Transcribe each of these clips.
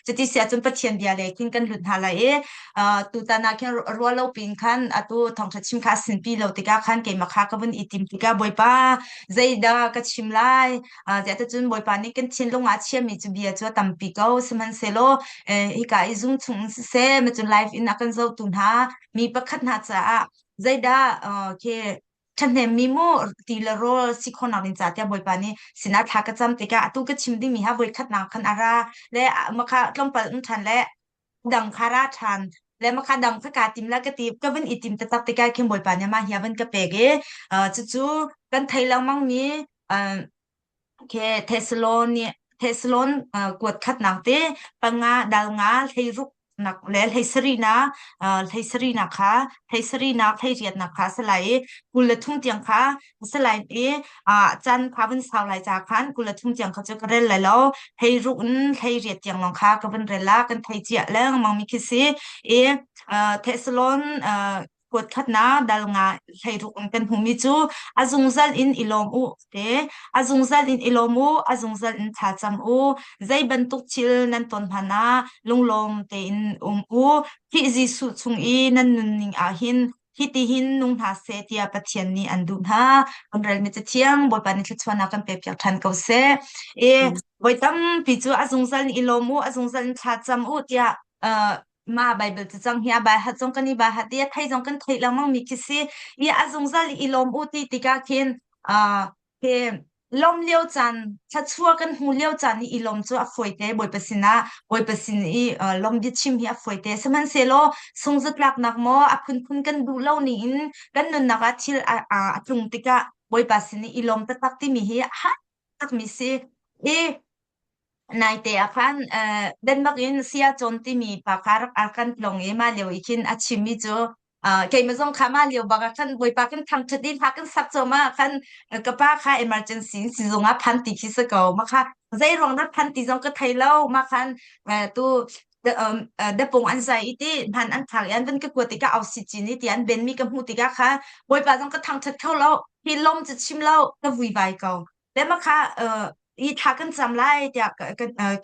Cuti si ahcun Pathian bia lei khin kan lut hna lai i tutan ah khin ruah lo pin khan atu thawngṭha chim kha a sinpi lo tikah khan keimah kha ka vun i tim tikah Bawipa zeidah ka chim lai? Ziah cun Bawipa nih kan thinlung ah a chiami cu bia cu a tampi ko. Sihmanhsehlaw hika i zung chung in siseh, macun live in a kan zohtu hna mi pakhat hna caah zeidah khi ṭhahnemmi mu ti le rawl si khawhnak ding ca tiah Bawipa nih sinah thla ka cam tikah atu ka chim dingmi ha voikhatnak khan a ra le makha tlawmpal um ṭhan le dang kha ra ṭhan le makha dang kha kaa tim la ka ti ka vun i tim taktak tikah khin Bawipa nih mah hi a vun ka pek i cucu kan thei lengmang mi Okay, Thessaloni Thessalon kuat khatnak te panga dal nga hleiruk nak le hleisarih na hleisarih nak kha hleisarih nak hleiriat nak kha salai i 23 tiang kha salai i chan kha vun sau lai ca khan 23 tiang kha cu ka rel lai lo hleiruk in hleiriat tiang lawng kha ka vun rel la kan thei cia lengmang mi khi si i Thessalon kuat khatnak dal nga 16 in kan hmuhmi cu a zungzal in i lawm u te a zungzal in i lawm u a zungzal in thla cam u zei bantuk thil nan ton hmanh ah lunglawm tein um u. Khrih Jesuh chung i nan nunning ah hin hitihin nung hna seh tiah Pathian nih an duh hna. Kan relmi cathiang Bawipa nih thluachuahnak kan pekpiak ṭhan ko seh. I voi tampi cu a zungzal in i lawm u a zungzal in thla cam u tiah ma Bible cu cang hi a bai hat zong kan i bai hat i a thei zong kan theih lengmang mi khi si i a zungzal i lawm u ti tikah khin he lawm lio caan thluachuah kan hmu lio caan i i lawm cu a fawi te Bawipa sinah Bawipa sin i lawm biachim hi a fawi te. Sihmanhsehlaw sungzatlaknak maw a phunphun kan duh lo ni in kan nunnak ah thil a tlung tikah Bawipa sin i i lawm taktak timi hi a har takmi si i. Naite ah khan Denmark in saya cawn timi pa kha rak a kan tlawng i mah lio i khin a chimmi cu keimah zong kha mah lio bak ah khan Bawipa kan thangṭhat i hla kan sak cuahmah ah khan ka pa kha emergency in sizung ah phan ti khi si ko. Mah kha zei ruang dah phan ti zong ka thei lo. Mah khan tu dapung an zai i ti hman an thlak i an van ka kuat tikah oxygen i ti an benmi ka hmuh tikah kha Bawipa zong ka thangṭhat kho lo. Hi lawm cu chim lo ka vuivai ko. Le mah kha hi thla kan cam lai tiah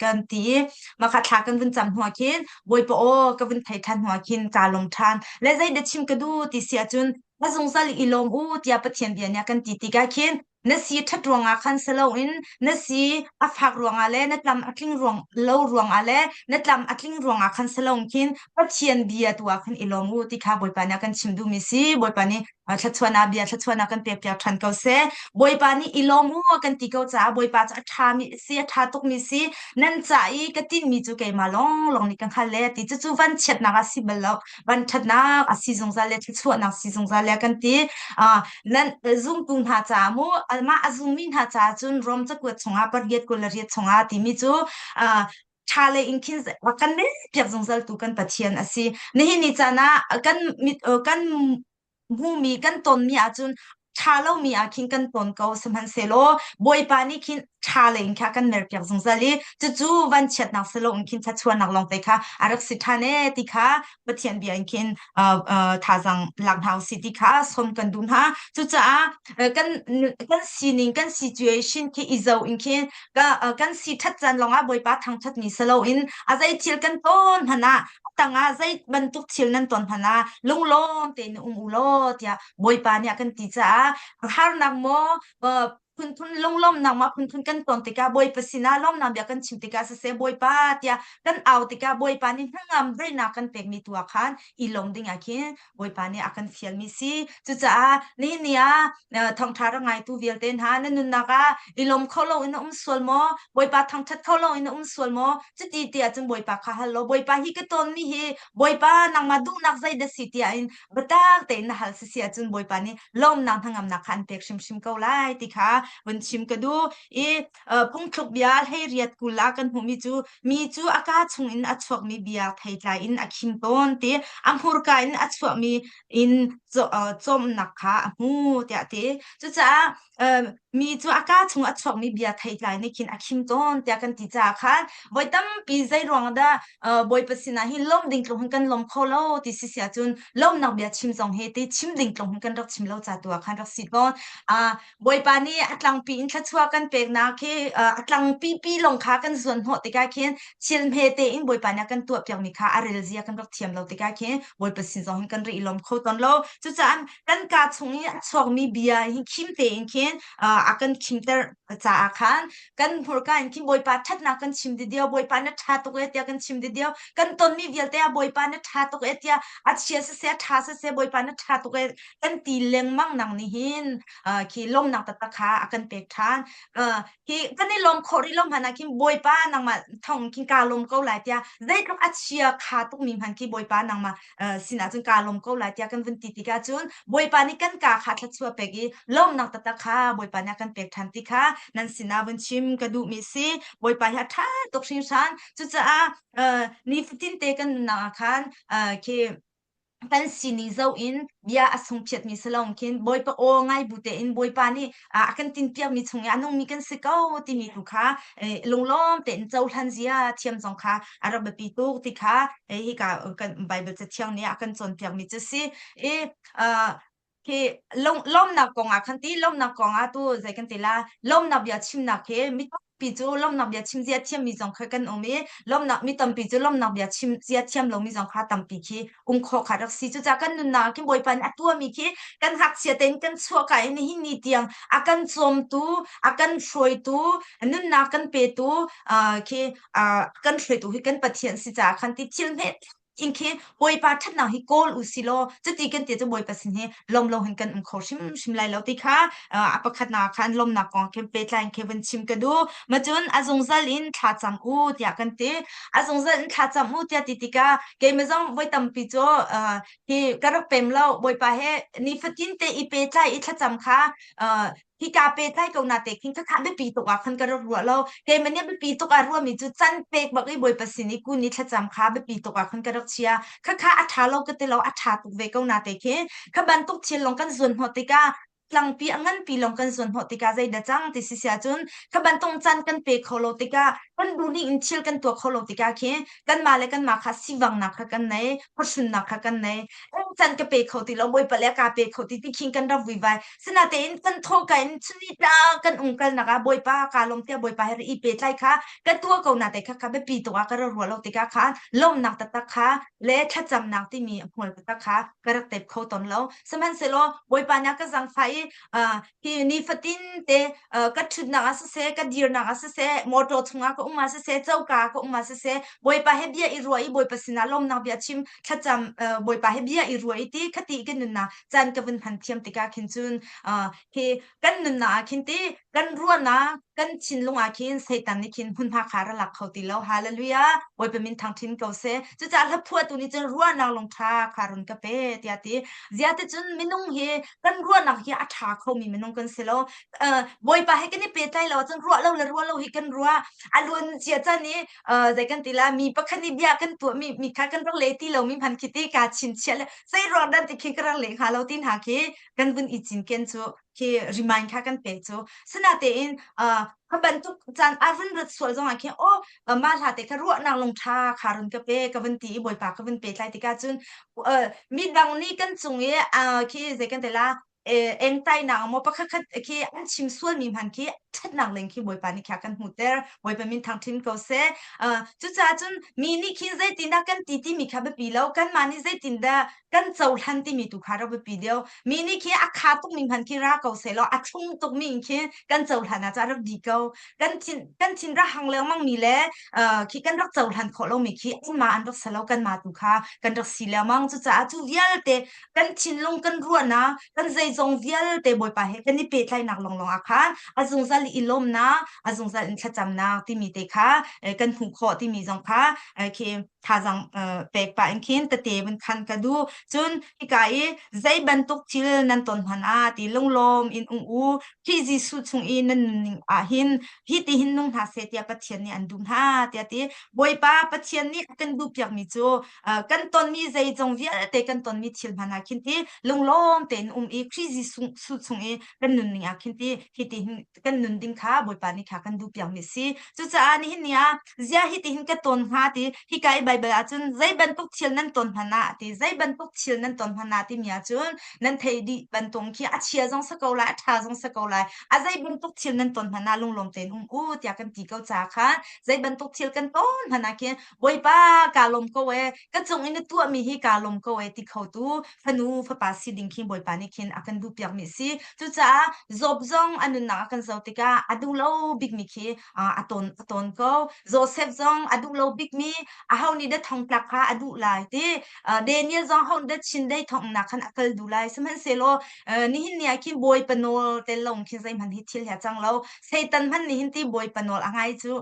kan ti i mah kha thla kan vun cam hnuah khin Bawipa aw ka vun thei ṭhan hnuah khin kaa lawm ṭhan. Le zeidah chim ka duh ti si ahcun na zungzal i lawm u tiah Pathian bia nih a kan ti tikah khin na si ṭhat ruangah khan si loin na si a fak ruangah le na tlam a tling ruang lo ruangah le na tlam a tling ruangah khan si loin khin Pathian bia tu ah khan i lawm u ti kha Bawipa nih a kan chim duhmi si. Bawipa nih thluachuahnak bia thluachuahnak kan pekpiak ṭhan ko seh. Bawipa nih i lawm u a kan ti ko caah Bawipa cu a ṭhami a si, a ṭha tukmi si. Nan ca i ka tinhmi cu keimah lawnglawng nih ka hngalh le ti. Cucu vanchiatnak a si bal lo. Vanṭhatnak a si zungzal le thluachuahnak si zungzal le kan ti. Nan zumtu hna caah mu, amah a zummi hna caah cun Rom cakuat chungah pariat 28 chungah timi cu ṭha lei in khin a kan piak zungzal tu kan Pathian a si. Nihin ni caan ah kan mit kan hmumi kan tonmi ahcun ṭha lomi ah khin kan ton ko. Sihmanhsehlaw Bawipa nih khin ṭha lei in kha kan merpiak zungzal i cucu vanchiatnak si loin khin thluachuahnak lawngte kha a rak si ṭhan ee ti kha Pathian bia in khin thazaang lak hna usih ti kha sawm kan duh hna. Cucaah kan kan sining kan situation khi i zoh in khin kan si ṭhat caan lawngah Bawipa thangṭhatmi si loin a zei thil kan ton hmanh ah tangah zei bantuk thil nan ton hmanh ah lunglawm tein um u law tiah Bawipa nih a kan ti caah harnak maw phunphun lunglawmnak maw phunphun kan ton tikah Bawipa sinah lawmnak bia kan chim tikah siseh Bawipa tiah kan au tikah Bawipa nih hnangam daihnak kan pekmi tu ah khan i lawm ding ah khin Bawipa nih a kan fialmi si. Cucaah nihin ni ah thawngṭha rak ngaitu vialte hna na nunnak ah i lawm kho lo in na um sual maw? Bawipa thangṭhat kho lo in na um sual maw? Cuti tiah cun Bawipa kha hal law Bawipa hi ka tawnmi hi Bawipa nangmah duhnak zeidah si tiah in biatak tein na hal sisi ahcun Bawipa nih lawmnak hnangamnak kha an pek hrimhrim ko lai ti kha vun chim ka duh. I phungthluk bia 18 kul ah kan hmuhmi cu mi cu a kaa chungin a chuakmi bia theitlai in a khim tawn ti a hmurka in a chuahmi in cawmnak kha a hmu tiah ti. Cucaah mi cu a kaa chung a chuakmi bia theitlai nih khin a khim tawn tiah kan ti caah khan voi tampi zei ruang dah Bawipa sinah hin lawm ding tlung hin kan lawm kho lo ti si si ahcun lawmnak bia chim zong hi ti chim ding tlung hin kan rak chim lo ca tu ah khan rak si tawn. Bawipa nih a. tlangpi in thluachuah kan peknak khi a tlangpi pi lawng kha kan zuan hnawh tikah khin thil hme tein Bawipa nih a kan tuahpiakmi kha a rel zia kan rak thiam lo tikah khin Bawipa sin zong hin kan ri i lawm kho tawn lo. Cucaah kan kaa chung i a chuakmi bia hi khim tein khin a kan khimter caah khan kan hmurka in khin Bawipa ṭhatnak kan chim didio, Bawipa na ṭha tuk e tiah kan chim didio, kan tonmi vialte ah Bawipa na ṭha tuk e tiah a chia siseh a ṭha siseh Bawipa na ṭha tuk e kan ti lengmang nang nih hin khi lawmnak taktak kha a kan pek ṭhan. Hi kan i lawm khawh rih lo hmanh ah khin Bawipa nangmah thawng khin kaa lawm ko lai tiah zeitluk a chia kha tukmi hmanh khi Bawipa nangmah sinah cun kaa lawm ko lai tiah kan vun ti tikah cun Bawipa nih kan kaa kha thluachuah pek i lawmnak taktak kha Bawipa nih a kan pek ṭhan ti kha nan sinah vun chim ka duhmi si. Bawipa hi a ṭha tuk hringhran. Cucaah nifatin te kan nunnak ah khan khi kan sining zoh in bia a sungphiatmi si lo khin Bawipa aw ngai bu tein Bawipa nih a kan tinpiakmi chung i a nungmi kan si ko timi tu kha lunglawm tein cohlan zia thiam zong kha a rak biapi tuk ti kha hika kan Bible cathiang nih a kan cawnpiakmi cu si. I Khi lawmnak kong ah khan ti lawmnak kong ah tu zei kan ti la lawmnak bia chimnak khi mi tampi cu lawmnak bia chim zia thiammi zong kha kan um i lawmnak mi tampi cu lawmnak bia chim zia thiam lomi zong kha tampi khi um khawh kha rak si. Cucaah kan nunnak ah khin Bawipa nih a tuahmi khi kan ngakchia tein kan chuah ka in nihin ni tiang a kan cawmtu, a kan hruaitu, nunnak kan petu khi kan hruaitu hi kan Pathian si caah khan ti thil hme in khi Bawipa ṭhatnak hi kawl u si law cuti kan ti cu Bawipa sin hi lawm lo hin kan um kho hrimhrim lai lo ti kha a pakhatnak khan lawmnak kong khin pehtlai in khi vun chim ka duh. Macun a zungzal in thla cam u tiah kan ti. A zungzal in thla cam u tiah ti tikah keimah zong voi tampi cu hi ka rak pem lo. Bawipa he nifatin te i pehtlai i thlacam kha hika pehtlai ko na te khin khakha biapi tuk ah khan ka rak ruah lo. Keimah nih biapi tuk ah ruahmi cu can pek bak i Bawipa sin i kun i thlacam kha biapi tuk ah khan ka rak chia. Khakha a ṭha lo ka ti lo, a ṭha tuk ve ko na te khin kha bantuk thil lawng kan zuan hnawh tikah tlangpi a nganpi lawng kan zuan hnawh tikah zeidah cang ti si sia cun kha bantuk can kan pe kho lo tikah kan duhning in thil kan tuah kho lo tikah khin kanmah le kanmah kha sivanghnak kha kan nei, khuahrunnak kha kan nei. Can ka pe kho ti lo, Bawipa le ka pe kho ti ti khin kan rak vuivai. Sinatein kan thawka in chunitla kan umkalnak ah Bawipa kaa lawm tiah Bawipa he i pehtlai kha ka tuah ko na te kha kha biapi tuk ah ka rak ruah lo tikah khan lawmnak taktak kha le thlacamnak timi a hmual taktak kha ka rak tep kho tawn lo. Sihmanhsehlaw Bawipa nih a ka zaangfah i hi nifatin te ka ṭhutnak ah siseh, ka dirnak ah siseh, motor chungah ka um ah siseh, coka ah ka um ah siseh, Bawipa he bia i ruah i Bawipa sinah lawmnak bia chim thlacam Bawipa he bia i ruah i ti khati ka nunnak caan ka vun hman thiam tikah khin cun hi kan nunnak ah khin ti kan ruahnak kan thinlung ah khin Satan nih khin hmunhma kha ra lak kho ti lo. Hallelujah. Bawipa min thangṭhin ko seh. Cucaah hlaphuahtu nih cun ruahnak lungṭha kha run ka pe tiah ti. Ziah cun minung hi kan ruahnak hi a ṭha khomi minung kan si lo. Bawipa he kan i pehtlai lo ahcun ruah lo le ruah lo hi kan ruah. A luan cia caan i zei kan ti la mi pakhat nih bia kan tuah mi mi kha kan rak le ti lo mi hman khi ti ka chinchiah le zei ruang dan ti khi ka rak leh hnga lo ti hna khi kan vun i cinken cu khi remind kha kan pek cu. Sinatein kha bantuk caan a vun rat sual zong ah khin oh mah hla te kha ruahnak lungṭha kha run ka pe ka vun ti i Bawipa ka vun pe tlai tikah cun midang nih kan cung i khi zei kan ti la engtainak maw pakhat khat khi an chim sualmi hman khi ṭhatnak leng khi Bawipa nih kha kan hmuhter. Bawipa min thangṭhin ko seh. Cucaah cun mi nih khin zeitindah kan ti timi kha biapi lo, kanmah nih zeitindah kan cohlan timi tu kha rak biapi deuh. Mi nih khi a kha tukmi hman khi ra ko seh law a thlum tukmi in khin kan cohlan ah cun a rak di ko. Kan thin kan thin rak hang lengmang mi le khi kan rak cohlan khawh lomi khi anmah an rak si lo, kanmah tu kha kan rak si lengmang. Cucaah cu vialte kan thinlung kan ruahnak kan zeizong vialte Bawipa he kan i pehtlaihnak lawnglawng ah khan a zungzal i lawmnak a zungzal in thlacamnak timi te kha kan hmuh khawh timi zong kha khi thazang pek pah in khin tete vun khan ka duh. Cun hika i zei bantuk thil nan ton hmanh ah ti lunglawm in um u. Khrih Jesuh chung i nan nunning ah hin hi ti hin nung hna seh tiah Pathian nih an duh hna tiah ti. Bawipa Pathian nih a kan duhpiakmi cu kan tonmi zeizong vialte kan tonmi thil hmanh ah khin ti lunglawm tein um i Khrih Jesuh chung i kan nunning ah khin ti hi ti hin kan nun ding kha Bawipa nih kha kan duhpiakmi a si. Cucaah nihin ni ah zia hi ti hin ka ton hnga ti hika i Bible. Baibal ahcun zei bantuk thil nan ton hmanh ah ti zei bantuk thil nan ton hmanh ah timi ahcun nan theih dih bantuk khi a chia zong si ko lai a ṭha zong si ko lai a zei bantuk thil nan ton hmanh ah lunglawm tein um u tiah kan ti ko ca khan zei bantuk thil kan ton hmanh ah khin Bawipa kaa lawm ko ee ka cung i na tuahmi hi kaa lawm ko ee ti kho tu fanu fapa si ding khi Bawipa nih khin a kan duhpiakmi a si. Cucaah Job zong a nunnak a kan zoh tikah a duh lo bikmi khi a tawn a tawn ko. Joseph zong a duh lo bikmi aho nih dah thongtlak kha a duh lai ti Daniel zong ho nih dah chindeih thongnak khan a kal duh lai. Sihmanhsehlaw nihin ni ah khin Bawipa nawl tel lo khin zeihmanh hi thil hi a cang lo. Satan hmanh nih hin ti Bawipa nawl a ngai cu.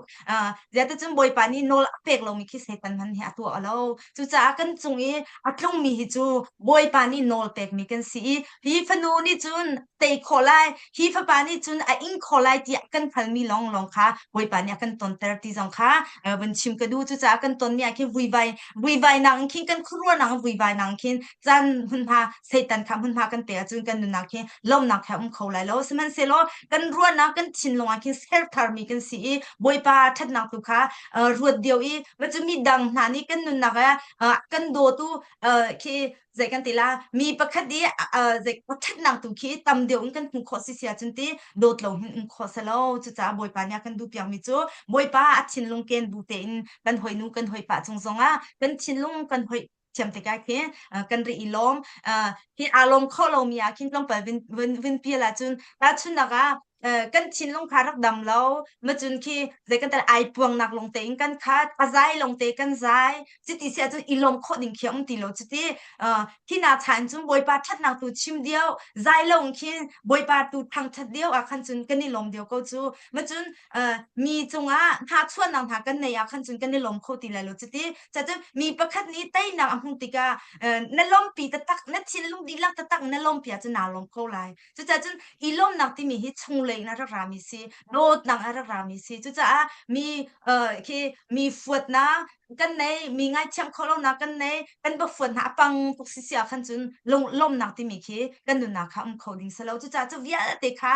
Ziahticun Bawipa nih nawl a pek lomi khi Satan hmanh hi a tuah lo. Cucaah kan cung i a tlungmi hi cu Bawipa nih nawl pekmi kan si i hi fanu nih cun tei khawh lai, hi fapa nih cun a ing khawh lai tiah kan hngalmi lawnglawng kha Bawipa nih a kan tonter ti zong kha vun chim ka duh. Cucaah kan tonmi ah khin vuivai vuivainak in khin kan khuaruahnak in vuivainak in khin caan hmunhma Satan kha hmunhma kan pek ahcun kan nunnak khi lawmhnak he um kho lai lo. Sihmanhsehlaw kan ruahnak kan thinlung ah khin ser tharmi kan si i Bawipa ṭhatnak tu kha ruat deuh i va cu midang hna nih kan nunnak ah kan dawtu khi zei kan ti la mi pakhat i zei ṭhatnak tu khi tam deuh in kan hmuh khawh si si ahcun ti dawt lo hin um khawh si lo. Cucaah Bawipa nih a kan duh piakmi cu Bawipa a thinlung ken bu tein kan hawinu kan hawipa cung zongah kan thinlung kan hoih thiam tikah khin kan ri i lawm. Hi aa lawm kho lomi ah khin tlawmpal vin vin vin pial ahcun tahchunhnak ah kan thinlung kha rak dam lo macun khi zei kan tal ai puangnak lawng tein kan khat a zai lawng te kan zai cuti si ahcun i lawm khawh ding khi a um ti lo cuti khi na chan cun Bawipa ṭhatnak tu chim dio zai lo khin Bawipa tu thangṭhat dio ah khan cun kan i lawm dio ko cu macun mi cungah hnahchuahnak hna kan nei ah khan cun kan i lawm kho ti lai lo cuti cacun mi pakhat nih teinak a hmuh tikah na lawmpi taktak na thinlung dihlak taktak na lawmpi ahcun naa lawm ko lai. Cucaah cun i lawmnak timi hi chunglei in a rak rami si dawtnak a rak rami si. Cucaah mi khi mi fuatnak kan nei mi ngaithiam kho lonak kan nei kan va fuat hna a pang tuk si si ah khan cun lawmnak timi khi kan nunnak kha um kho ding si lo. Cucaah cu vialte kha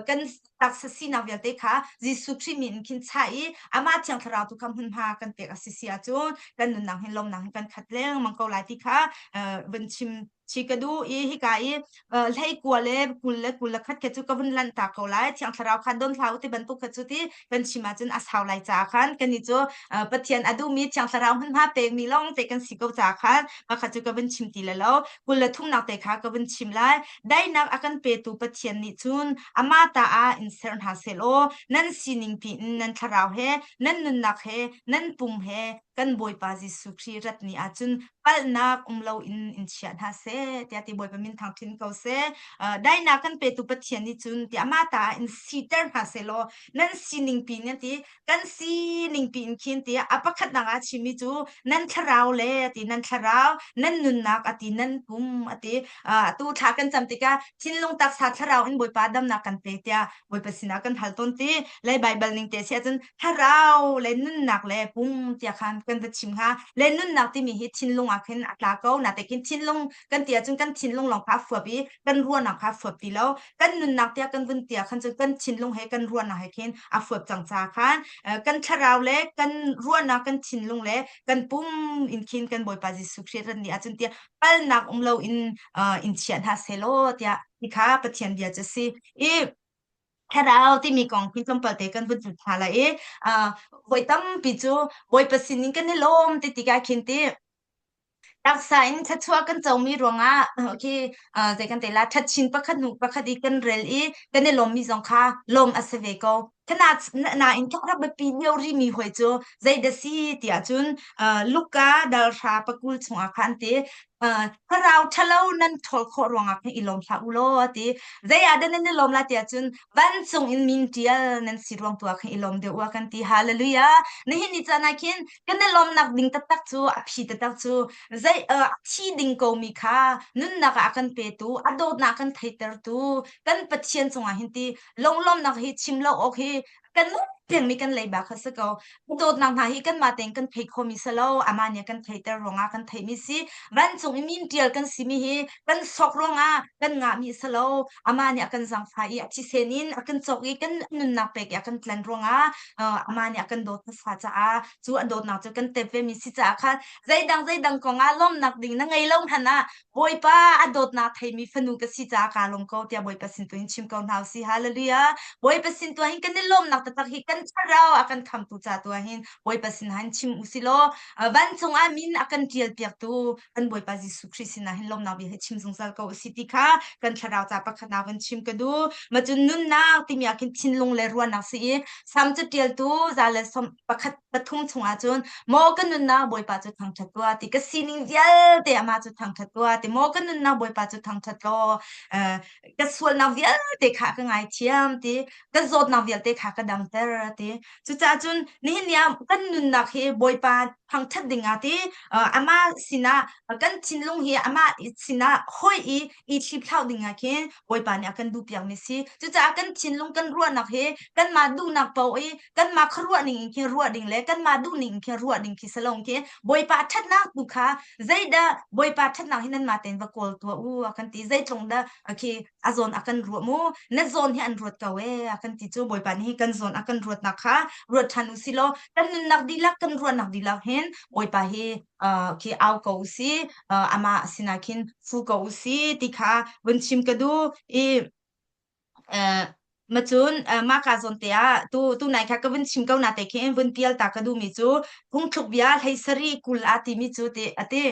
kan taksa sinak vialte kha Jesuh Khrih min in khin chah i amah Thiang Thlarau tu kha hmunhma kan pek a si si ahcun kan nunnak hin lawmnak hin kan khat lengmang ko lai ti kha vun chim chi ka duh i hika i hlei kua le 20 le 21 kha cu ka vun lanh ta ko lai. Thiang Thlarau kha don hlah u ti bantuk kha cu ti kan chim ahcun a sau lai caah khan kan i cu Pathian a duhmi Thiang Thlarau hmunhma pekmi lawng te kan si ko caah khan mah kha cu ka vun chim ti le lo. 23nak te kha ka vun chim lai. Daihnak a kan petu Pathian nih cun amah ta ah in ser hna sehlaw nan sining piin nan thlarau he nan nunnak he nan pum he kan Bawipa Jesuh Khrih rat ni ahcun palhnak um loin in chia hna seh tiah ti Bawipa min thangṭhin ko seh. Daihnak kan petu Pathian nih cun tiah amah ta ah in siter hna sehlaw nan sining piin an ti kan sining piin khin tiah a pakhatnak ah chimmi cu nan thlarau le a ti nan thlarau nan nunnak a ti nan pum a ti. Atu thla kan cam tikah thinlung taksa thlarau in Bawipa damnak kan pe tiah Bawipa sinah kan hal tawn ti le Baibal ning te si ahcun thlarau le nunnak le pum tiah khan kan va chim hnga. Le nunnak timi hi thinlung ah khin a tla ko. Nate khin thinlung kan ti ahcun kan thinlung lawng kha a fuap i kan ruahnak kha a fuap ti lo. Kan nunnak tiah kan vun tiah khan cun kan thinlung he kan ruahnak he khin a fuap cang ca khan kan thlarau le kan ruahnak kan thinlung le kan pum in khin kan Bawipa Jesuh Khrih rat ni ahcun tiah palnak um lo in in chia hna selaw tiah hi kha Pathian bia cu a si. I thlarau timi kong hi tlawmpal te kan vun hna lai i voi tampi cu Bawipa sinin kan i lawm ti tikah khin ti taksa in thluachuah kan comi ruangah khi zei kan te la ṭhatchin pakhat hnu pakhat i kan rel i kan i lawmmi zong kha lawm a si ve ko. Khana nain ka rak biapi lio rimi hoi cu zei dah si tiah cun Luka dal hra pakul chungah khan ti thlarau ṭhalo nan ṭhawl khawh ruangah khan i lawm hlah u law a ti. Zei ah dah nan i lawm lai tiah cun vancung in min ṭial nan si ruang tu ah khan i lawm deuh u a kan ti. Hallelujah! Nihin ni caan ah khin kan i lawmnak ding taktak cu a phi taktak cu zei a thi ding komi kha nunnak ah a kan petu, a dawtnak a kan theitertu kan Pathian cungah hin ti lunglawmnak hi chim lo awk hi kan. Fiangmi kan leiba kha si ko. Dawtnak hna hi kanmah tein kan thei khomi si lo, amah nih a kan theihter ruangah kan theihmi si. Vancung i min ṭial kan simi hi kan sok ruangah kan ngahmi si lo, amah nih a kan zaangfah i a thisen in a kan cawk i kan nunnak pek i a kan tlan ruangah amah nih a kan dawt hmasa caah cu a dawtnak cu kan tep vemi si caah khan zeidang zeidang kongah lawmnak ding na ngei lo hmanh ah Bawipa a dawtnak theimi fanu ka si caah kaa lawm ko tiah Bawipa sin tu in chim ko hna usih. Hallelujah. Bawipa sin tu hin kan i lawmnak taktak hi kan thlarau a kan khamtu ca tu ah hin Bawipa sin ah hin chim usih law vancung ah min a kan ṭial piaktu kan Bawipa Jesuh Khrih sin ah hin lawmnak bia hi chim zungzal ko usih ti kha kan thlarau ca pakhat ah van chim ka duh. Ma cun nunnak timi ah khin thinlung le ruahnak si i Salm caṭialtu 101 pathum chungah cun maw ka nunnak Bawipa cu thangṭhat tuah ti ka sining vialte amah cu thangṭhat tuah ti maw ka nunnak Bawipa cu thangṭhat law ka sualnak vialte kha ka ngaithiam ti ka zawtnak vialte kha ka damter ti. Cucaah cun nihin ni ah kan nunnak hi Bawipa thangṭhat dingah ti amah sinah kan thinlung hi amah sinah hoi i i hliphlau dingah khin Bawipa nih a kan duhpiakmi si. Cucaah kan thinlung kan ruahnak hi kanmah duhnak paoh i kanmah khuaruah ning in khin ruah ding le kanmah duh ning in khin ruah ding khi salong khi Bawipa ṭhatnak tu kha zeidah Bawipa ṭhatnak hi nanmah tein va kawl tuah u a kan ti. Zeitlung dah khi a zawn a kan ruah mu na zawn hi an ruat ko ee a kan ti cu. Bawipa nih hi kan zawn a kan ruatnak kha ruat ṭhan u si law kan nunnak dihlak kan ruahnak dihlak hin Bawipa hi khi au ko u si, amah sinah khin fu ko u si ti kha vun chim ka duh i macun mah ka zawn te ah tu tu nai kha ka vun chim ko na te khin vun pial ta ka duh mi cu phungthluk bia hlei sari kul a ti mi cu ti ati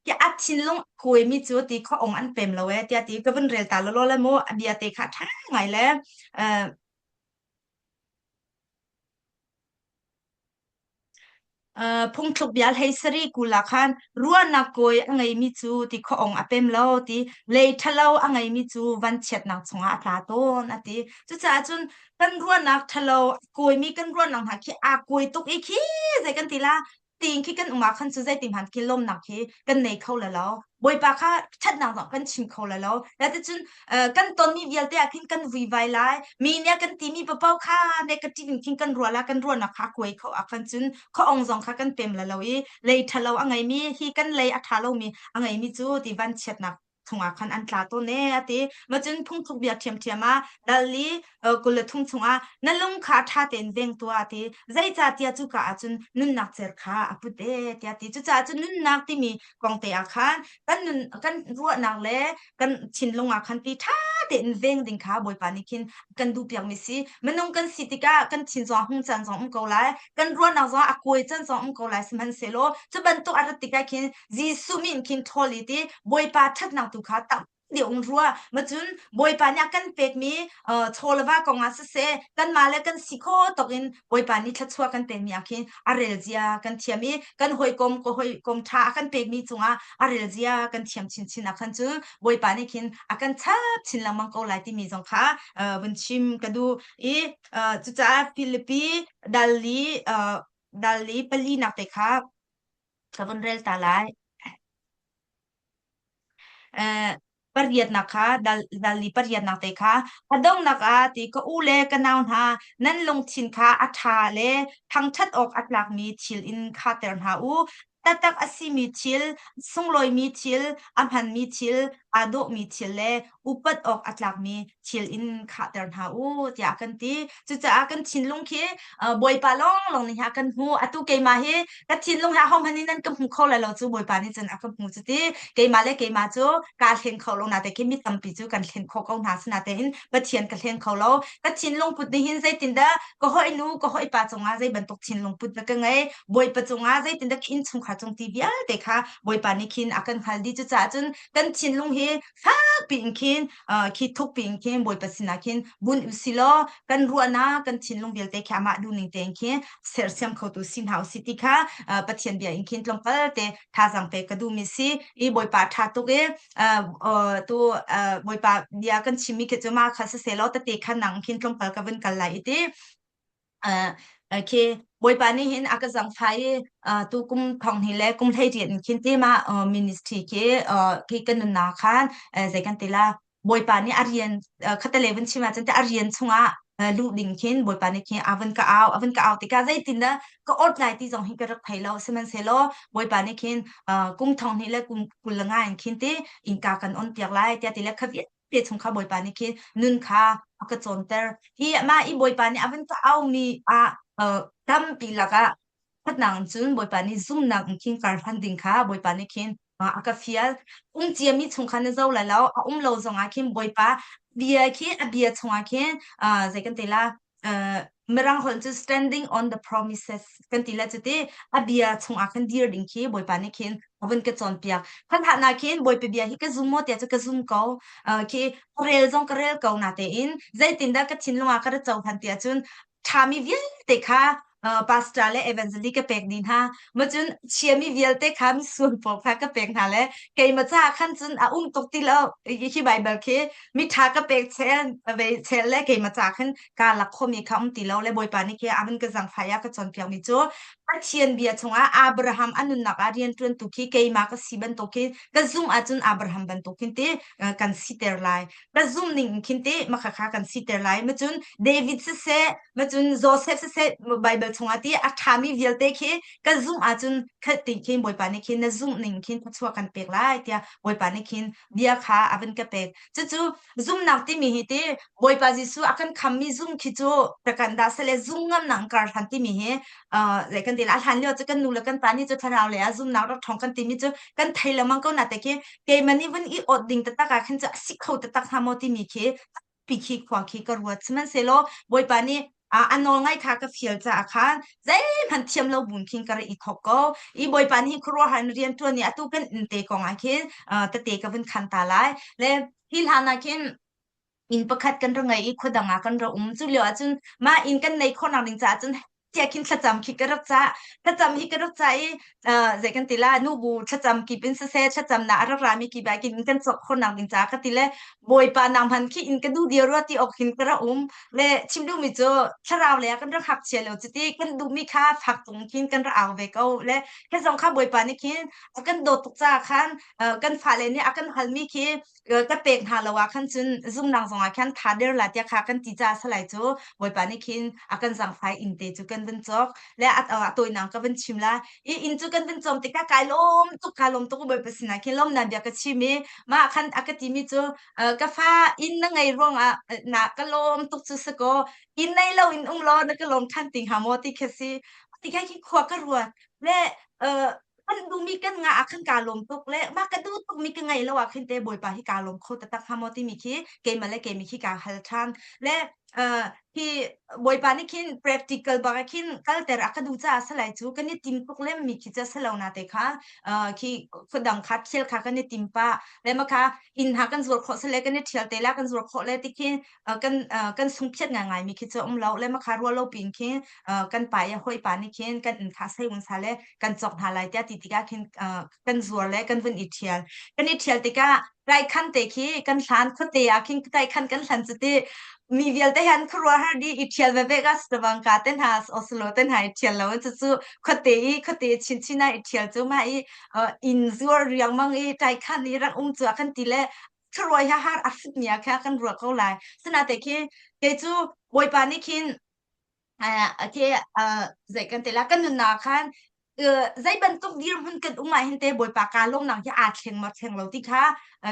ti a thinlung kuai mi cu ti kho ong an pem lo e tia ti ka vun rel ta lo lo le mu a bia te kha tha ngai le. Phungthluk bia hlei sarih kul ah khan ruahnak kawi a ngeimi cu ti khuaawng a pem lo ti, lei ṭhalo a ngeimi cu vanchiatnak chungah a tla tawn a ti. Cucaah cun kan ruahnak ṭhalo a kawimi kan ruahnak hna khi aa kawi tuk i khi zei kan ti la tiin khi kan um ah khan cu zeiti hmanh khi lawmnak khi kan nei kho la lo. Bawipa kha ṭhatnak zong kan chim kho lai lo. Cuticun kan tonmi vialte ah khin kan vuivai lai. Mi nih a kan timi paoh kha negative in khin kan ruah lai. Kan ruahnak kha a kuai kho ah khan cun khuaong zong kha kan pem lai lo i lei ṭhalo a ngeimi hi kan lei a ṭha lomi a ngeimi cu ti vanchiatnak chungah khan an tla tawn ee a ti. Ma cun phungthluk bia ṭhiamṭhiam ah dal li 23 chungah na lung kha ṭha tein veng tuah a ti. Zeicahtiah cuka ah cun nunnak cer kha a put ee tiah a ti. Cucaah cun nunnak timi kong te ah khan kan nun kan ruahnak le kan thinlung ah khan ti ṭha tein veng ding kha Bawipa nih khin kan duhpiakmi si. Minung kan si tikah kan thin zong hung caan zong um ko lai, kan ruahnak zong a kuai caan zong um ko lai. Sihmanhsehlaw cu bantuk a rat tikah khin Jesuh min khin ṭhawl i ti Bawipa ṭhatnak tu kha tam deuh in ruah. Macun Bawipa nih a kan pekmi chaw le va kong ah siseh, kanmah le kan si kho tawk in Bawipa nih thluachuah kan pekmi ah khin a rel zia kan thiam i kan hawikom ka hawikom ṭha a kan pekmi cungah a rel zia kan thiam chinchin ah khan cun Bawipa nih khin a kan chap chin lengmang ko lai timi zong kha vun chim ka duh i cucaah Filipi dal li dal li palinak te kha ka vun rel ta lai. Pariatnak kha dal li pariatnak te kha a donghnak ah ti ka u le ka nau hna nan lungthin kha a ṭha le thangṭhat awk a tlakmi thil in khahter hna u. Taktak a simi thil, sunglawimi thil, a hmanmi thil, aa dawhmi thil le upat awk a tlakmi thil in khahter hna u tiah a kan ti. Cucaah kan thinlung khi Bawipa lawnglawng nih a kan hmu. Atu keimah hi ka thinlung hi ahohmanh nih nan ka hmu kho lai lo cu Bawipa nih cun a ka hmu cu ti. Keimah le keimah cu kaa hleng kho lo natein khi mi tampi cu kan hlen khawh ko hna. Sinatein Pathian ka hleng kho lo. Ka thinlung put nih hin zeitindah ka hawinu ka hawipa cungah zei bantuk thinlung put dah ka ngei. Bawipa cungah zeitindah ka innchungkhar cung ti vialte kha Bawipa nih khin a kan hngalh dih. Cucaah cun kan thinlung hi fakpi in khin khi thukpi in khin Bawipa sinah khin bunh usih law kan ruahnak kan thinlung vialte khi amah duhning tein khin sersiam khotu si hna usih ti kha Pathian bia in khin tlawmpal te thazaang pek ka duhmi si i Bawipa ṭha tuk i tu Bawipa bia kan chimmi khi cu mah kha siseh law tete kha nang khin tlawmpal ka vun kal lai i ti. Khi Bawipa nih hin a ka zangfah i tu kum thong hnih le kum 18 in khin ti ma ministry khi khi ka nunnak khan zei kan ti la Bawipa nih a rian khattelei vun chim ahcun te a rian chungah. Luh ding khin Bawipa nih khin a van ka au a van ka au tikah zeitindah ka ort lai ti zong hi ka rak thei lo. Sihmanhsehlaw Bawipa nih khin kum thong hnih le kum 25 in khin ti innka kan on piak lai tiah ti le kha vialte chung kha Bawipa nih khin nun kha a ka cawnter. Hi mah i Bawipa nih a van ka aumi ah tampi lakah Ṭhatnak in cun Bawipa nih zumhnak in khin kar hlan ding kha Bawipa nih khin a ka fial. Um ciami chung kha na zo lai lo, a um lo zongah khin Bawipa bia khi a bia chungah khin zei kan ti la, Mirang holh cu standing on the promises kan ti la cuti a bia chungah khan dir ding khi Bawipa nih khin a vun ka cawnpiak. Khan hah khin Bawipa bia hi ka zum maw tiah cu ka zum ko. Khi ka rel zong ka rel ko na tein zeitindah ka thinlung ah ka ra cohlan tiah cun ṭhami vialte kha pastor le evangelist ka pek dih hna. Macun chiami vialte kha misual pawl kha ka pek hna le keimah caah khan cun a um tuk ti lo. Hi Bible khi miṭha ka pek chel ve chel le keimah caah khan kaa lak khomi kha um ti lo le Bawipa nih khi a van ka zangfah i a ka cawnpiakmi cu Pathian bia chungah Abraham a nunnak ah rianṭuantu khi keimah ka si bantuk khi ka zumh ahcun Abraham bantuk khin ti kan siter lai. Ka zumh ning in khin teh makha kha kan siter lai. Macun David siseh, macun Joseph siseh, Bible chungah ti a ṭhami vialte khi ka zumh ahcun khat ti khin Bawipa nih khin na zumh ning khin thluachuah kan pek lai tiah Bawipa nih khin bia kha a van ka pek. Cucu zumhnak timi hi ti Bawipa Jesuh a kan khammi zum khi cu kan dah sele zum ngamnak kar hlan timi hi zei kan ti la hlan lio cu kan nu le kan pa nih cu thlarau le ah zumnak rak ṭhawng kan timi cu kan thei lengmang ko na te khi keimah nih vun i awt ding taktak ah khin cu a si kho taktak hnga maw timi khi pi khi khua khi ka ruat. Sihmanhsehlaw Bawipa nih a nawl ngai kha ka fial caah khan zeihmanh thiam lo bun khin ka rak i thawk ko. I Bawipa nih khuaruahhar in rian ṭuan i atu kan inn te kong ah khin tete ka vun khan ta lai. Le hi hlan ah khin inn pakhat kan ra ngei i khua dang ah kan ra um. Cu lio ahcun mah inn kan neih khawhnak ding caah cun tiah khin thlacam khi ka rak cah. Thlacam hi ka rak cah i zei kan ti la nubu thlacam kip in siseh thlacamnak a rak rami kip ah khin kan cawk khawhnak ding caah ka ti le Bawipa nang hman khi inn ka duh dir rua ti awk hin ka rak um. Le chim duhmi cu thlarau lei ah kan rak hak chia lo cuti kan duhmi kha fak tung khin kan rak au ve ko. Le khi zong kha Bawipa nih khin a kan dawt tuk caah khan kan fale nih a kan halmi khi ka pek hna lo ah khan cun zungdang zongah khan tha der la tiah kha kan ti caah salai cu Bawipa nih khin a kan zangfai inn te cu kan vun cawk le a tawinak ka vun chim la i inn cu kan vun cawm tikah kai lawm tuk ka lawm tuk Bawipa sinah khin lawmnak bia ka chim i mah khan a ka timi cu ka fa inn na ngei ruangah na ka lawm tuk cu si kaw inn nei lo in um law na ka lawm than ti hnga maw ti khi si ti kha khi khua ka ruat le kan duhmi kan ngah ah khan kaa lawm tuk le mah ka duh tukmi ka ngeih lo ah khin te Bawipa hi kaa lawm kho taktak hnga maw timi khi keimah le keimi khi kaa hal ṭhan. Le hi Bawipa nih khin practical bak ah khin kalter a ka duh caah salai cu kan i tim tuk lemmi khi cu a si lo na te kha khi khuadang kha thial kha kan i tim pah le mah kha inn hna kan zuar khawh sile kan i ṭhial te la kan zuar khawh le ti khi kan kan sungphiat ngaingai mi khi cu um lo le makha ruah lo pin khin kan pa i hawi pa nih khin kan inn kha sei un sa le kan cawk hna lai tiah ti tikah khin kan zuar le kan vun i ṭhial. Kan i ṭhial tikah raikhan te khi kan hlan khuate ah khin raikhan kan hlan cu ti mi vialte han khuaruahhar dih i ṭhial veve ka Sri te hna Oslo te hna i ṭhial lo cu cu khuate i khuate chinchin ah i ṭhial cu mah i inn zuar riangmang i ṭaikhan i rak um cu a kan ti le khuaruah hi har a hrutmi ah kha kan ruah ko lai. Sinate khi kei cu Bawipa nih khin khi zei kan ti la kan nunnak khan zei bantuk dirhmun kan um ah hin te Bawipa kaa lawmnak hi aa thleng maw thleng lo ti kha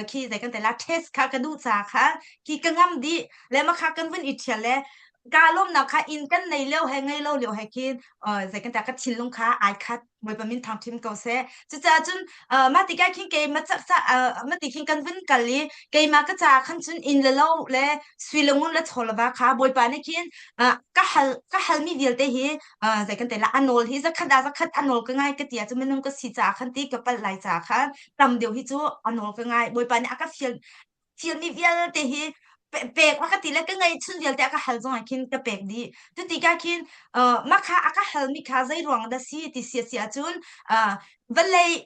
khi zei kan ti la test kha ka duh ca kha khi ka ngam dih le ma kha kan vun i ṭhial le kaa lawmnak kha inn kan nei lio he ngei lo lio he khin zei kan ta ka thinlung kha ai khat Bawipa min thangṭhin ko seh. Cucaah cun mah tikah khin keimah mah ti khin kan vun kal i keimah ka caah khan cun inn le lo le sui le ngun le chaw le va kha Bawipa nih khin ka hal ka halmi vialte hi zei kan ti la a nawl hi zakhat ah zakhat a nawl ka ngai ka ti ahcun minung ka si caah khan ti ka palh lai caah khan tam deuh hi cu a nawl ka ngai. Bawipa nih a ka fial fialmi vialte hi pek a ka ti le ka ngeihchun vialte a ka hal zongah khin ka pek dih. Cuti ka khin mah kha a ka halmi kha zei ruang dah si ti si a si ahcun. Vawlei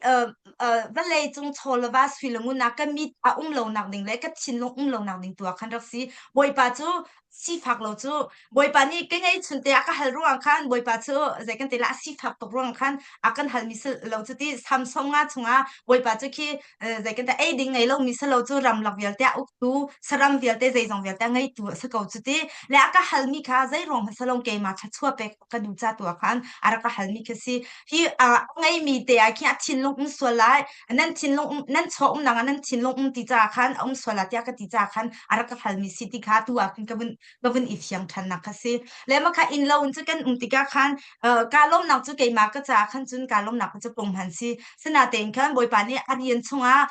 vawlei cung chaw le va sui le ngun ah ka mit a um lonak ding le ka thinlung um lonak ding tu ah khan rak si. Bawipa cu sifak lo cu Bawipa nih ka ngeihchun te a ka hal ruang khan Bawipa cu zei kan ti la a sifak tuk ruang khan a kan halmi si lo cu ti Samson nga chungah Bawipa cu khi zei kan ti ei ding ngei lomi si lo cu ramlak vialte a uktu saram vialte zeizong vialte a ngeitu a si ko cu ti le a ka halmi kha zei ruang hmasa lo keimah thluachuah pek ka duh ca tu ah khan a rak ka halmi khi si. Hi a ngeimi te ah khin a thinlung um sual lai, nan thinlung um, nan chaw um nang ah nan thinlung um ti caah khan a um sual lai tiah ka ti caah khan a rak ka halmi si ti kha tu ah khin ka vun i fiang ṭhan nak kha si. Le mah kha inn lo in cu kan um tikah khan kaa lawmnak cu keimah ka caah khan cun kaa lawmnak cu punghman si. Sinatein khan Bawipa nih a rian chungah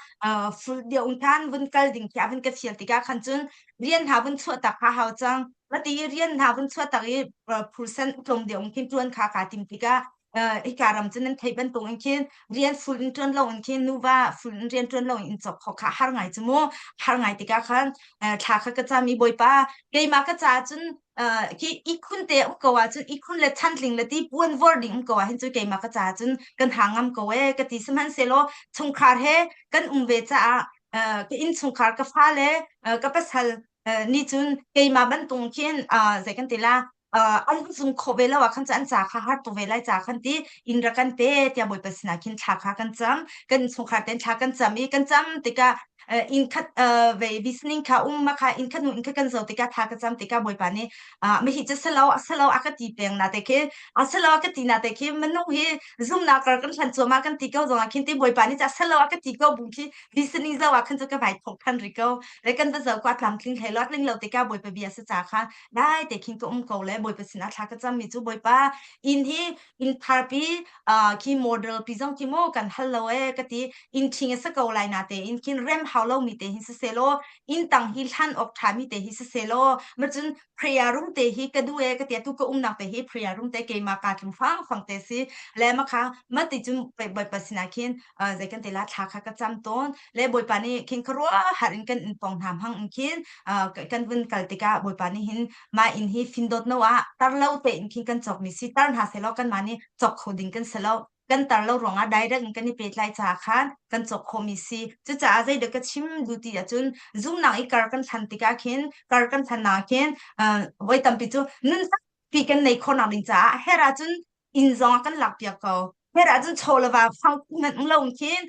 full deuh in khan vun kal ding khi a vun ka fial tikah khan cun rian hna vun chuah tak kha hau cang. Mati rian hna vun chuah tak i phursan tlawm deuh in khin ṭuan kha kaa tim tikah hika ram cu nan theih bantuk in khin rian full in ṭuan lo in khin nuva full in rian ṭuan lo in cawk khawh kha har ngai cu mu. Har ngai tikah khan thla kha ka cam i Bawipa keimah ka caah cun khi ihkhun te um ko ahcun ihkhun le chantling le ti puan vor ding um ko ah hin cu keimah ka caah cun kan ha ngam ko ee ka ti. Sihmanhsehlaw chungkhar he kan um ve caah ka innchungkhar ka fale ka pasal nih cun keimah bantuk khin zei kan ti la an zum khawh ve lo ah khan cu an ca kha har tuk ve lai ca khan ti inn rak kan pe tiah Bawipa sinah khin thla kha kan cam. Kan innchungkhar ten thla kan cam i kan cam tikah inn khat ve visioning kha um ma kha inn khat hnu inn khat kan zo tikah thla ka cam tikah Bawipa nih mihi cu salo a salo a ka ti peng na te khi a salo a ka ti na te khi minung hi zumnak kar kan hlan cuahmah kan ti ko zongah khin ti Bawipa nih ca salo a ka ti ko bu khi visioning zo ah khan cu ka vai thok than ri ko le kan va zo ko a tlamtling hlei lo tling lo tikah Bawipa bia sa ca kha dai te khin ka um ko le Bawipa sinah thla ka cam mi cu Bawipa inn hi inn tharpi khi model pi zong khi mu kan hal lo e ka ti. Inn ṭhing a si ko lai na te in khin rem hau lo mi te hin si selaw inn tang hi hlan awk ṭha mi te hi si selaw ma cun prayer room te hi ka duh e ka ti. Tu ka umnak te hi prayer room te keimah ka tlung fang fang te si le ma kha ma ti cun Bawipa sinah khin zei kan te la thla kha ka cam tawn le Bawipa nih khin khuaruah har in kan in pong hna hmang in khin kan vun kal tikah Bawipa nih hin mah inn hi findawt no ah tar lo tein khin kan cawkmi si tar hna selaw kanmah nih cawk kho ding kan si lo. Kan tar lo ruangah direct in kan i pehtlai caah khan kan cawk khawhmi si. Cucaah zeidah ka chim duh ti ahcun zumnak i kar kan hlan tikah khin kar kan hlan ah khin voi tampi cu nun pi kan nei khawhnak ding caah a herh ahcun inn zong a kan lakpiak ko. Her ahcun chaw le va fang hmanh um lo khin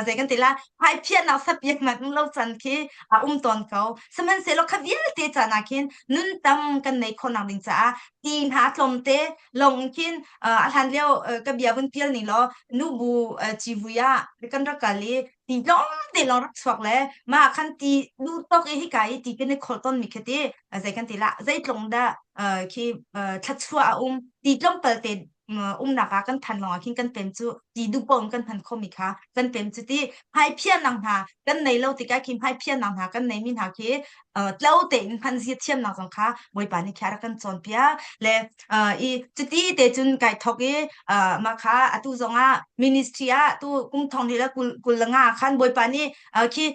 zei kan ti la hmaiphiahnak sapiak hmanh um lo can khi a um tawn ko. Sihmanhsehlaw kha vialte caan ah khin nun tam kan nei khawhnak ding caah ti hna tlawmte lawng in khin a hlan lio ka bia vun pial ni law nubu civui ah kan rak kal i ti tlawmte lawng rak chuak le mah khan ti duh tawk i hika i ti kan i kholh tawn mi khi ti zei kan ti la zeitlung dah khi thluachuah a um ti tlawmpal te umnak ah kan phan lawngah khin kan pem cu ti duh paoh in kan hman khomi kha kan pem cu ti hmaiphiahnak hna kan nei lo tikah khi hmaiphiahnak hna kan neimi hna khi tlo tein hman zia thiamnak zong kha Bawipa nih khi a rak kan cawnpiak le i cuti te cun kai thok i mah kha atu zongah ministry ah tu kum thong hnih le 25 khan Bawipa nih khi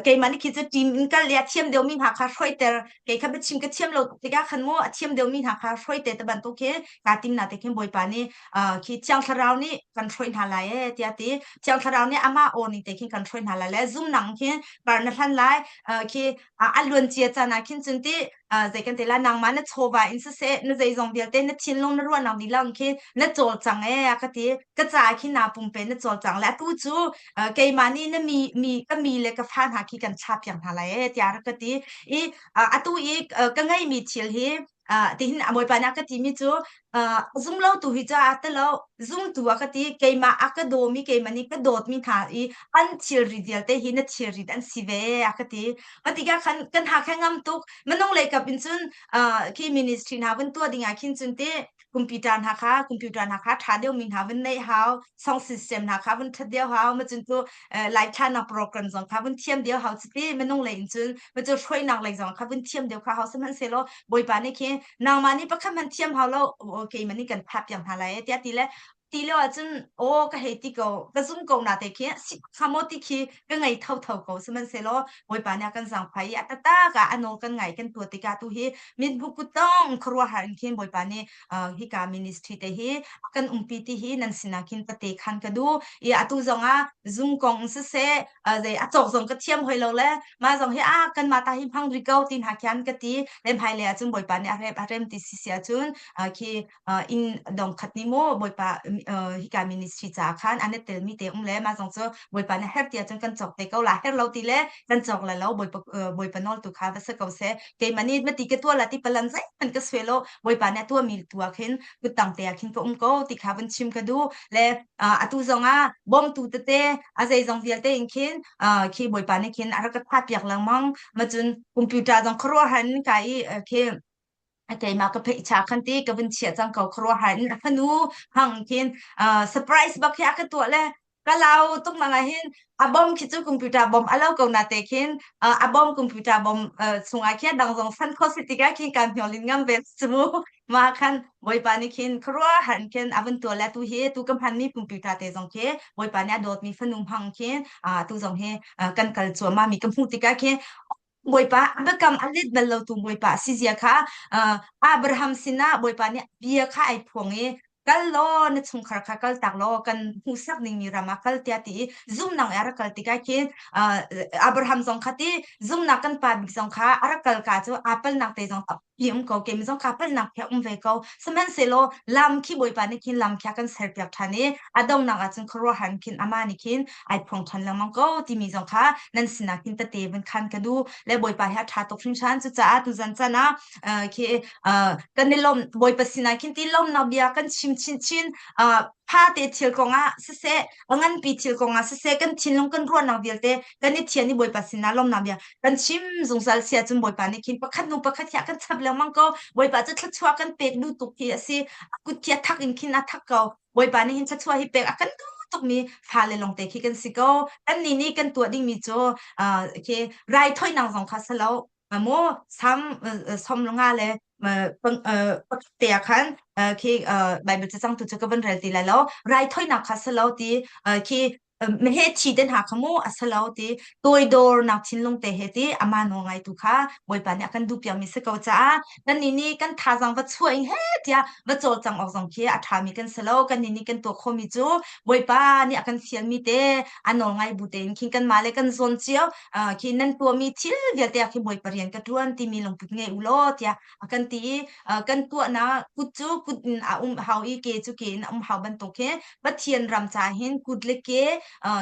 keimah nih khi cu team in kal i a thiam deuhmi hna kha hruaiter kei kha biachim ka thiam lo tikah khan mu a thiam deuhmi hna kha hruai te te bantuk khi kaa tim na te khin Bawipa nih khi Thiang Thlarau nih kan hruai hna lai e tiah ti. Thiang Thlarau nih amah aw ning te khin kan hruai hna lai le zum nang khin par na hlan lai. Khi a luan cia caan ah khin cun ti zei kan ti la nangmah na chawva in siseh na zeizong vialte na thinlung na ruahnak dihlak khi na cawlcang e a ka ti. Ka caah khin naa pumpe na cawlcang le atu cu keimah nih na mi mi ka mi le ka fa hna khi kan thlah piak hna lai e tiah a rak ka ti. I atu i ka ngeihmi thil hi tihin a Bawipa nih a ka timi cu zumlo tu hi ca a telo zumtu a ka ti. Keimah a ka dawmi keimah nih ka dawtmi hna i an thilri vialte hi na thilri an si ve a ka ti. Matikah khan kan ha kha ngam tuk. Minung lei kap in cun khi ministry hna vun tuah ding ah khin cun te computer hna kha computer hna kha ṭha deuhmi hna vun neih hau, song system hna kha vun ṭhat deuh hau, ma cun cu live thlanak program zong kha vun thiam deuh hau. Cuti minung lei in cun ma cu hruainak lei zong kha vun thiam deuh kha hau. Sihmanhsehlaw Bawipa nih khi nangmah nih pakhat hmanh thiam hau lo, keimah nih kan thah piak hna lai tiah ti le. Ti lio ahcun aw ka hei ti ko, ka zum ko na te khi si kha maw ti khi ka ngei thotho ko. Sihmanhsehlaw Bawipa nih a kan zaangfah i a taktak ah a nawl kan ngai kan tuah tikah tu hi mithmuh kuttong khuaruahhar in khin Bawipa nih hika ministry te hi a kan umpi ti hi nan sinah khin pate khan ka duh. I atu zongah zung kong siseh, zei a cawk zong ka thiam hoi lo le mah zong hi a kanmah ta hi hmang rih ko ti hna khian ka ti. Le hmailei ahcun Bawipa nih a rem a rem ti si si ahcun khi inn dong khat nih maw Bawipa hika ministry caah khan an i telmi te um le mah zong cu Bawipa nih her ti ahcun kan cawk te ko la her lo ti le kan cawk la lo Bawipa Bawipa nawl tu kha va si ko seh keimah nih mati ka tuah la ti palan zeihmanh ka suai lo Bawipa nih a tuahmi tu ah khin kuttang te ah khin ka um ko ti kha vun chim ka duh le atu zong ah bawmtu tete a zeizong vialte in khin khi Bawipa nih khin a rak ka tha piak lengmang ma cun computer zong khuaruahhar in ka i khi keimah ka pheih cha khan ti ka vun chiah cang ko khuaruahhar in a fanu hang khin surprise bak hi a ka tuah le ka lau tuk mang ah hin a bom khi cu computer bom a lo ko na te khin a bom computer bom chungah khian dang zong san kho si tikah khin kan hniolin ngam ve cu ma khan bawipa nih khin khuaruahhar in khin a vun tuah le tu hi tu ka hmanmi computer te zong khi bawipa nih a dawtmi fanu hmang khin tu zong hi kan kal cuahmah mi ka hmuh tikah khin Bawipa a biakam a let bal lotu Bawipa a si zia kha Abraham sinah Bawipa nih bia kha ai phuang i kal law na chungkhar kha kal tak law kan hmuhsak ningmi ram ah kal tiah ti i zumnak i a rak kal tikah khin Abraham zong kha ti zumnak kan pa bik zong kha a rak kal ka cu aa palnak te zong tampi um ko keimah zong kaa palnak khi a um ve ko sihmanhsehlaw lam khi Bawipa nih khin lam khi a kan serpiak ṭhan i a donghnak ah cun khuaruahhar khin amah nih khin ai phuang ṭhan lengmang ko timi zong kha nan sinah khin tete vun khan ka duh le Bawipa hi a ṭha tuk hringhran. Cucaah tuzan chan ah khi kan i lawm Bawipa sinah khin ti lawmnak bia kan chim chinchin pha te thil kongah siseh a nganpi thil kongah siseh kan thinlung kan ruahnak vialte kan i thian i Bawipa sinah lawmnak bia kan chim zungzal sia cun Bawipa nih khin pakhat hnu pakhat hi a kan chap lengmang ko. Bawipa cu thluachuah kan pek duh tuk hi a si. A kut khi a thak in khin a thak ko. Bawipa nih hin thluachuah hi pek a kan duh tukmi fale lawngte khi kan si ko. Kannih nih kan tuah dingmi cu khi raithawinak zong kha si lo. Maw sam som nga le pakhat te ah khan khi Bible cacang tu cu ka van rel ti lai lo. Raithawinak kha si lo ti khi meheh thi te hna kha mu a si lo ti toidornak thinlung te he ti amah nawl ngaitu kha Bawipa nih a kan duhpiakmi si ko caah kannih nih kan thazaang va chuah in he tiah va cawlcang awk zong khi a ṭhami kan si lo. Kannih nih kan tuah khawhmi cu Bawipa nih a kan fialmi te a nawl ngai bu tein khin kanmah le kan zawn cio khi nan tuahmi thil vialte ah khi Bawipa rian ka ṭuan timi lungput ngei u law tiah a kan ti i kan tuahnak kut cu kut in a um hau i ke cu ke in a um hau bantuk khi Pathian ram ca hin kut le ke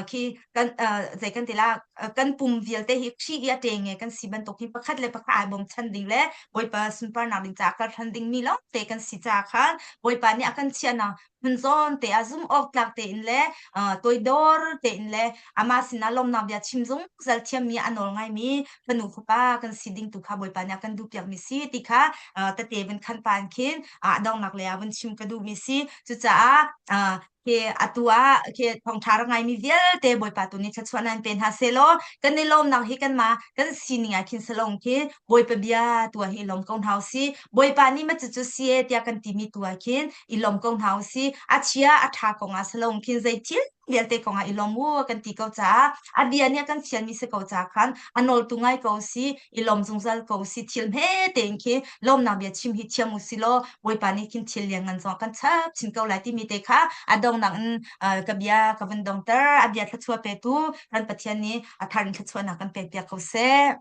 khi kan zei kan ti la kan pum vialte hi Khrih i a ṭenge kan si bantuk hi pakhat le pakhat ai bawmchan ding le Bawipa sunparnak ding caah kal hran ding mi lawng te kan si caah khan Bawipa nih a kan chiahnak hmun zawn te ah zum awk tlak tein le toidor tein le amah sinah lawmnak bia chim zungzal thiammi a nawl ngaimi fanu fapa kan si ding tu kha Bawipa nih a kan duhpiakmi si ti kha tete vun khan pa in khin a donghnak lei ah vun chim ka duhmi si. Cucaah khi atu ah khi thawngṭha rak ngaimi vialte Bawipa tu nih thluachuah nan pe hna sehlaw kan i lawmnak hi kanmah kan sining ah khin salong khi Bawipa bia tu ah hi i lawm ko hna usih. Bawipa nih ma cucu si e tiah kan timi tu ah khin i lawm ko hna usih. A chia a ṭha kong ah salong khin zei thil vialte kong ah i lawm u kan ti ko caah a bia nih a kan fialmi si ko caah khan a nawltu ngai ko si i lawm zungzal ko si thil hme tein khi lawmnak bia chim hi thiam u si law Bawipa nih khin thil lianngan zong kan chap chin ko lai timi te kha a dongnak in ka bia ka vun dongter. A bia thluachuah petu kan Pathian nih a thar in thluachuahnak kan pek piak ko seh.